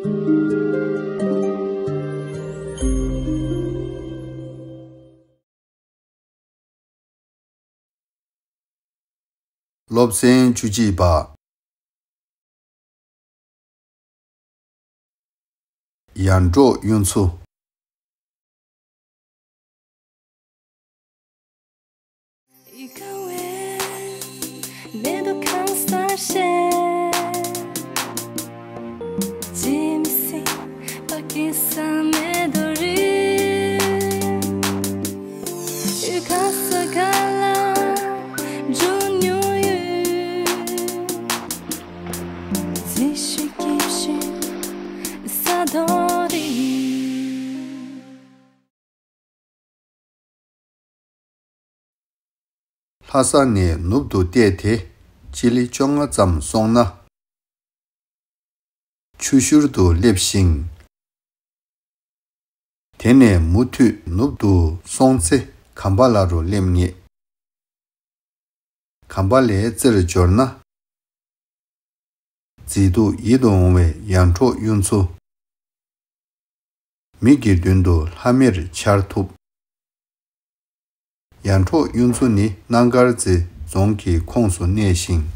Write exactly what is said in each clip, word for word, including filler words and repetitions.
སློབ་ཚན་བཅུ་གཅིག་པ། ཡར་འབྲོག་གཡུ་མཚོ། ལྷ་ས་ནས་ནུབ་ཏུ་བལྟས་ཏེ་སྤྱི་ལེ་བཅོ་ལྔ་ཙམ་སོང་ན། ཆུ་ཤུར་དུ་སླེབས་ཤིང་། དེ་ནས་མུ་མཐུད་ནུབ་ཏུ་སོང་ཚེ་གམ་པ་ལ་རུ་སླེབས་ངེས། གམ་པ་ལས་རྩེར་འབྱོར་ན། མཛེས་སྡུག་ཡིད་དུ་འོང་བའི་ཡར་འབྲོག་གཡུ་མཚོ། མིག་གི་མདུན་དུ་ལྷམ་མེར་འཆར་ཐུབ། ཡར་འབྲོག་གཡུ་མཚོ་ནི་སྣང་དཀར་རྩེ་རྫོང་གི་ཁོངས་སུ་གནས་ཤིང་།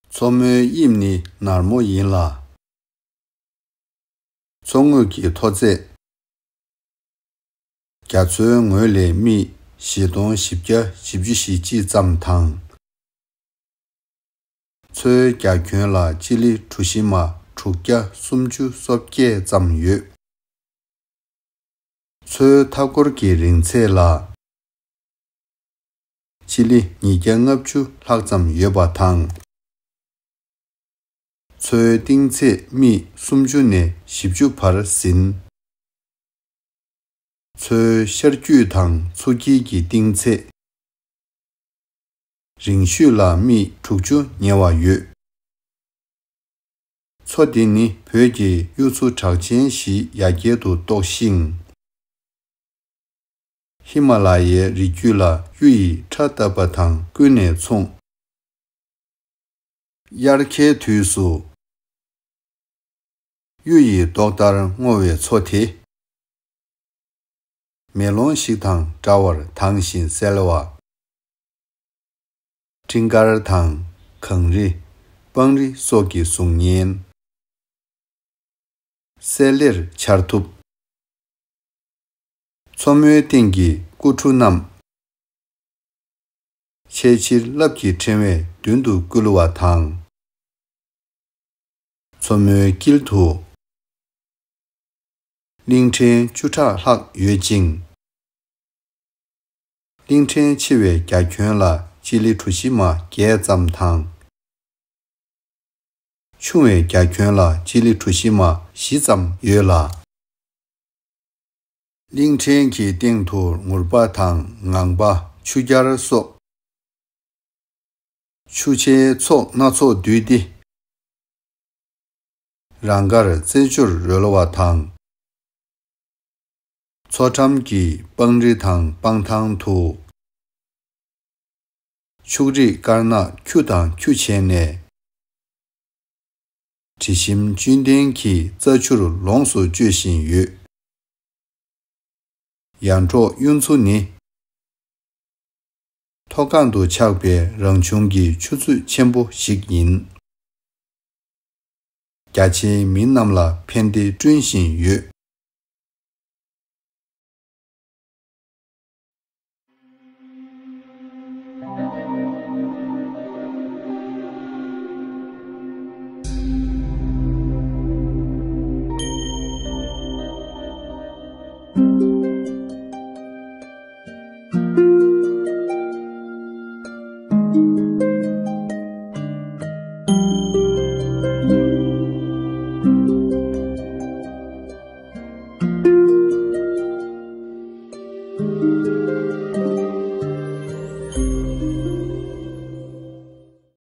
མཚོ་མོའི་དབྱིབས་ནི་ནར་མོ་ཡིན་ལ། མཚོ་ངོས་ཀྱི་མཐོ་ཚད། རྒྱ་མཚོའི་ངོས་ལས་སྨི་བཞི་སྟོང་བཞི་བརྒྱ་བཞི་བཅུ་ཞེ་གཅིག་ཙམ་དང་། མཚོའི་རྒྱ་ཁྱོན་ལ་སྤྱི་ལེ་གྲུ་བཞི་མ་དྲུག་བརྒྱ་སུམ་ཅུ་སོ་བརྒྱད་ཙམ་ཡོད། མཚོའི་མཐའ་འཁོར་གྱི་རིང་ཚད་ལ་སྤྱི་ལེ་ཉིས་བརྒྱ་ལྔ་བཅུ་ལྷག་ཙམ་ཡོད་པ་དང་། མཚོའི་གཏིང་ཚད་སྨི་སུམ་ཅུ་ནས་བཞི་བཅུ་བར་ཟིན། མཚོའི་ཤར་རྒྱུད་དང་མཚོ་དཀྱིལ་གྱི་གཏིང་ཚད། རིང་ཤོས་ལ་སྨི་དྲུག་ཅུ་ཉེ་བ་ཡོད། མཚོ་འདི་ནི་བོད་ཀྱི་གཡུ་མཚོ་གྲགས་ཅན་ཞིག་ཡར་རྒྱས་དུ་གཏོགས་ཤིང་། ཧི་མ་ལ་ཡའི་རི་རྒྱུད་ལ་གཡུ་ཡི་ཕྲ་བཏབ་པ་དང་ཀུན་ནས་མཚུངས། དབྱར་ཁའི་དུས་སུ། གཡུ་ཡི་མདོག་ལྟར་སྔོ་བའི་མཚོ་དེ། མེ་ལོང་ཞིག་དང་འདྲ་བར་དྭངས་ཤིང་གསལ་བ། སྤྲིན་དཀར་དང་གངས་རི། སྤང་རི་སོགས་ཀྱི་གཟུགས་བརྙན་གསལ་ལེར་འཆར་ཐུབ། མཚོ་མོའི་སྟེང་གི་སྐུ་ཕྲུག་རྣམས། ཆེས་ཆེར་རླབས་ཀྱི་ཕྲེང་བས་མདུན་དུ་བསྐུལ་བ་དང་། མཚོ་མོའི་དཀྱིལ་དུ། གླིང་ཕྲན་བཅུ་ཕྲག་ལྷག་ཡོད་ཅིང་། གླིང་ཕྲན་ཆེ་བའི་རྒྱ་ཁྱོན་ལ་སྤྱི་ལེ་གྲུ་བཞི་མ་བརྒྱད་ཙམ་དང་། ཆུང་བའི་རྒྱ་ཁྱོན་ལ་སྤྱི་ལེ་གྲུ་བཞི་མ་བཞི་ཙམ་ཡོད་ལ། གླིང་ཕྲན་གྱི་སྟེང་དུ་ངུར་པ་དང་ངང་པ། ཆུ་རྐྱལ་སོགས་ཆུ་ཆེན་ཚོགས་སྣ་ཚོགས་འདུས་ཏེ། རང་དགར་རྩེད་འཇོར་རོལ་བ་དང་། མཚོ་འགྲམ་གྱི་སྤང་རི་དང་སྤང་ཐང་དུ། ཕྱུགས་རིགས་དཀར་ནག་ཁྱུ་དང་ཁྱུ་བྱས་ནས། དྲི་ཞིམ་བཅུད་ལྡན་གྱི་རྩྭ་ཆུར་ལོངས་སུ་སྤྱོད་བཞིན་ཡོད། ཡར་འབྲོག་གཡུ་མཚོ་ནི། མཐོ་སྒང་དུ་ཆགས་པའི་རང་བྱུང་གི་ཆུ་མཛོད་ཆེན་པོ་ཞིག་ཡིན། རྒྱ་ཆེའི་མི་རྣམས་ལ་ཕན་བདེ་བསྐྲུན་བཞིན་ཡོད།